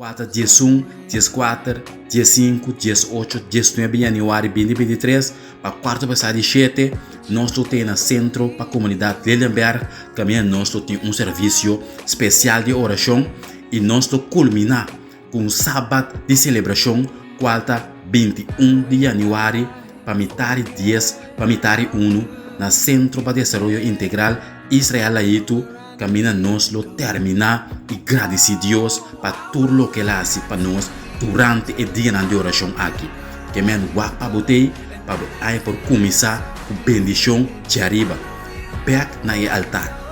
Kua ta 11, 14, 15, 18, 19 yanüari 2023 pa kuarto pasá di shete nos lo tin na Sentro pa Komunidat Lilienberg kaminda nos lo tin un servisio spesial di orashon i nos lo kulminá ku un sabat di selebrashon kual ta 21 di yanüari pa mitari dies pa mitari unu na Sentro pa Desaroyo Integral Israel Laitu kaminda nos lo terminá i gradisí Dios pa tur loke el a hasi pa nos durante e dianan di orashon aki. Ke men wak pa bo tei pa bo aña por kuminsá ku bendishon djariba. Bèk na e altar.